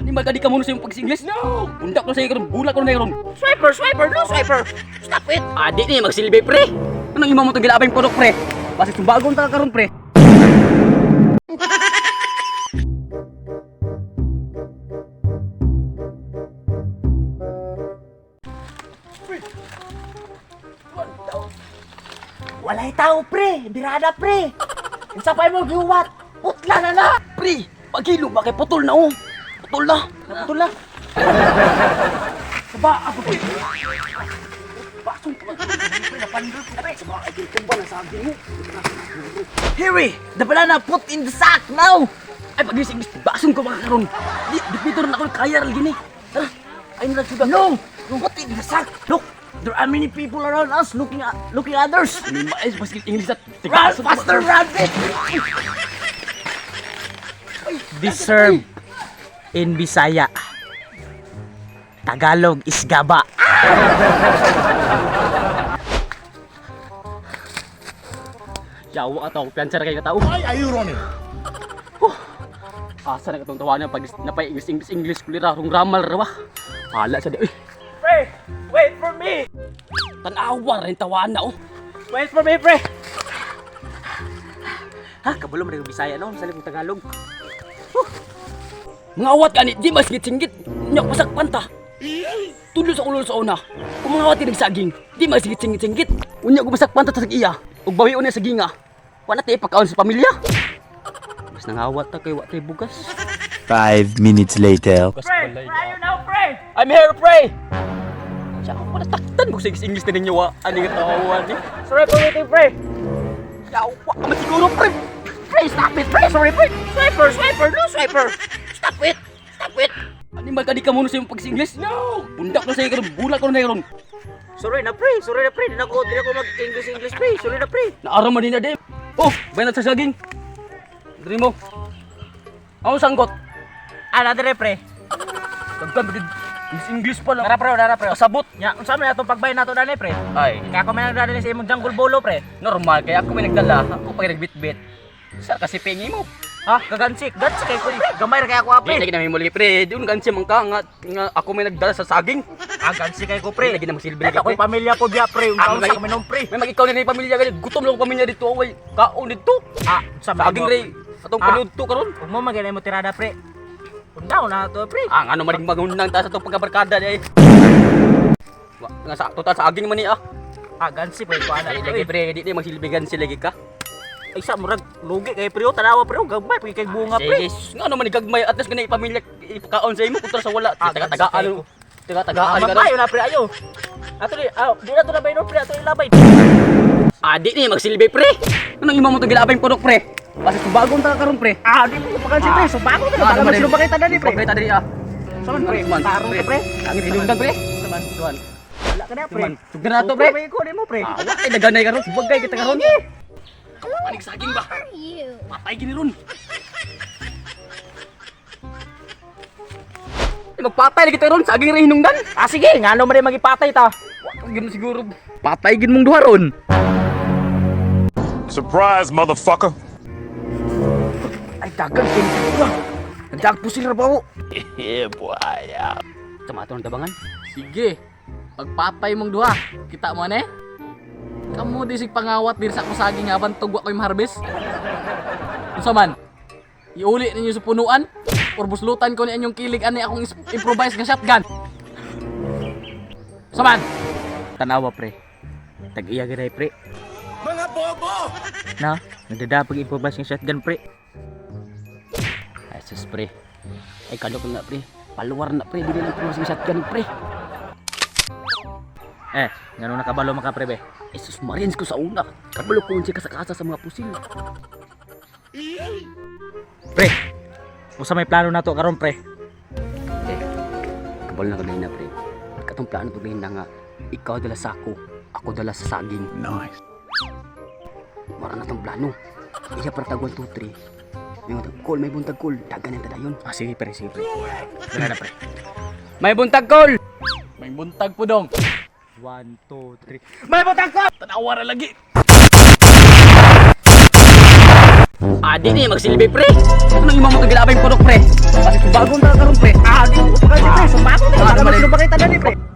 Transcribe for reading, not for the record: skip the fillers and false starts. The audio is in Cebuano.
Animal ka, di ka muna sa iyong pag-English? No! Bundak ko sa iyo karon, bulat ko na karon. Swiper, swiper, no swiper. Stop it. Ah, di ni magsilbi, pre. Anong imo mo itong gilabay yung produk, pre? Basta sumbagon ta ka karon, pre. Walay tao, pre. Birada, pre. Unsa pa mo gihuwat? Putla na na. Pre, pagilo ba kay putol na oh. Putol na. Naputol na. Saba ako, pre. Basong ka. Pre, napandol ko, pre. Saba ay tumba na sa agin mo. Harry, the banana put in the sack now. Ay, pag English, basong ka ba karon? Di, dipito na ako kaya ra gini. Tara. Ay nila suga. No, put in the sack. Look, there are many people around us looking at, looking others. May mais basket English at Run faster, run it. Deserve in Bisaya. Tagalog is gaba. Yawa ka tao, piyansa ra kay ka tao. Why are you running? Asa na katong tawanan pag napay English English English kulira rong ramal ra ba. Hala sa di. Uy, Pre, wait for me. tanawa rin tawana oh. Wait for me, pre. Ha, kabalo man yung Bisaya no, sa kong Tagalog. Mga awat gani di mas singgit nya pasakpan ta. Tulo sa ulo sa una. Kung mga awat tinig saging, di mas singgit singgit. Unya ko pasakpan ta sa iya. Ug bawi una sa ginga. Wala tay pagkaon sa pamilya. Mas nangawat ta kay wa tay bugas. 5 minutes later. Bugas Pre, balay. where are you now, pre? I'm here, pre. Siya ako pala taktan mo sa English na ninyo wa. Ani nga tawa ni. Sorry for waiting, pre. Yawa ka man siguro, pre. Pre, stop it, pre. Sorry, pre. Swiper, swiper, no swiper. Stop it. Stop it. Animal ka, di ka muna sa iyong pag-English? No! Bundak na sa iyo karon, bulat ko na karon. Sorry na, pre. Sorry na, pre. Di na ko mag-English, English, pre. Sorry na, pre. Naaraw man din na di. Oh, bayad sa saging. Diri mo. Ako sanggot. Ah, na dire, pre. Daghan bagid English English pa lang. Nara, pre. Nara, pre. Kasabot. Nya, unsa man atong pagbayin nato dani, pre? Ay, Kaya ako may nagdala sa imong jungle bolo, pre. normal kaya ako may nagdala, ako pa nagbitbit. Sa kasi pingi mo. Ha, kagansik. Gansik kay ko, pre. Gamay ra kay ako, ah, Di pre. lagi na may muli pre. Doon gansi man ka nga, nga ako may nagdala sa saging. Ah, gansik kay ko, Pre, pre. lagi na magsilbi Pre, lagi, ako'y pre. pamilya po biya, pre. Ah, Unsa unsa kami nung, pre. May mag-ikaw na ni pamilya gani, gutom lang ang pamilya dito away. Kaon dito. Ah, unsa man Saging mo- re. Atong Ah. paniudto karon. Huwag mo magalay mo tirada, pre. Undaw na to, pre. Ang ano maring magunang ta sa itong pagkabarkada di ay. Wa, nga sa total sa aging man ni ah. Ah, gansi pre, ko ana. Ay, lagi pre, di di magsilbigan sila lagi ka. Ay sa murag lugi kay pre, oh, tanawa pre, oh, gamay pre kay bunga pre. Sige, nga ano man gagmay at least ganay pamilya ipakaon sa imo kontra sa wala. Ah, Taga tagaan. gansi Taga tagaan Ah, ka. magbayo na pre ayo. Ato ni, ah, di na to labay no pre, ato ni labay. Ah, di ni magsilbi pre. Anong imo mo itong gilabay produk pre? Basta subagon ta ka karon pre. Ah, di mo pakansi pre, so bago to Ah, na ano sino ba kay tanan ni pre? Pre tadiri ah. Saman pre, tarong ka pre. Ang hinungdan pre. Saman, Tuan. wala ka na pre. Tuman. Sugdan na to pre. Pre, ko mo pre. Ah, wa kay daganay karon, subagay kita karon. Panig saging ba? Patay gini ron. Eh, magpatay lagi kita ron, saging ra hinungdan. Ah, sige, ngano man rin magipatay ta. Wa ka gyud siguro. Patay gid mong duha ron. Surprise, motherfucker. Ay, dagan kini. Wah, nagdag pusil ra ba Tama ng tabangan. Sige. Pagpatay mong duha, kita mo ane? Kamu di sig pangawat diri sa ako saging aban tugwa ko'y maharbis. Unsa man? Iuli ninyo sa punuan or buslutan ko ni inyong kilig ani akong improvise nga shotgun. Unsa man? Tanawa pre. Tag-iya gid pre. Mga bobo! Na, nagdadapag improvise ng shotgun pre. Ay sus pre. Ay kadok na pre. Paluwar na pre, dili lang pre sa shotgun pre. Eh, ngano nakabalo maka pre be? Ay sus Marians ko sa una. Kabalo ko unsa kasakasa sa mga pusil. Pre. Usa may plano nato karon pre. Eh, kabalo na kagayin na pre. Katong plano to na nga ikaw dala sa ako, ako dala sa saging. Nice. Mara na tong plano. Iya para tag 1 2 3. May buntag call, may buntag call. Dagan ang tadayon. Ah, sige pre, sige pre. Dala na pre. May buntag call. May buntag po dong. 1, 2, 3. May butang ko! Tanawa ra lagi. Ah, di ni magsilbi pre. Anong imo mo itong gilabay produk pre? Basta subagon ta karon pre. Ah, pre.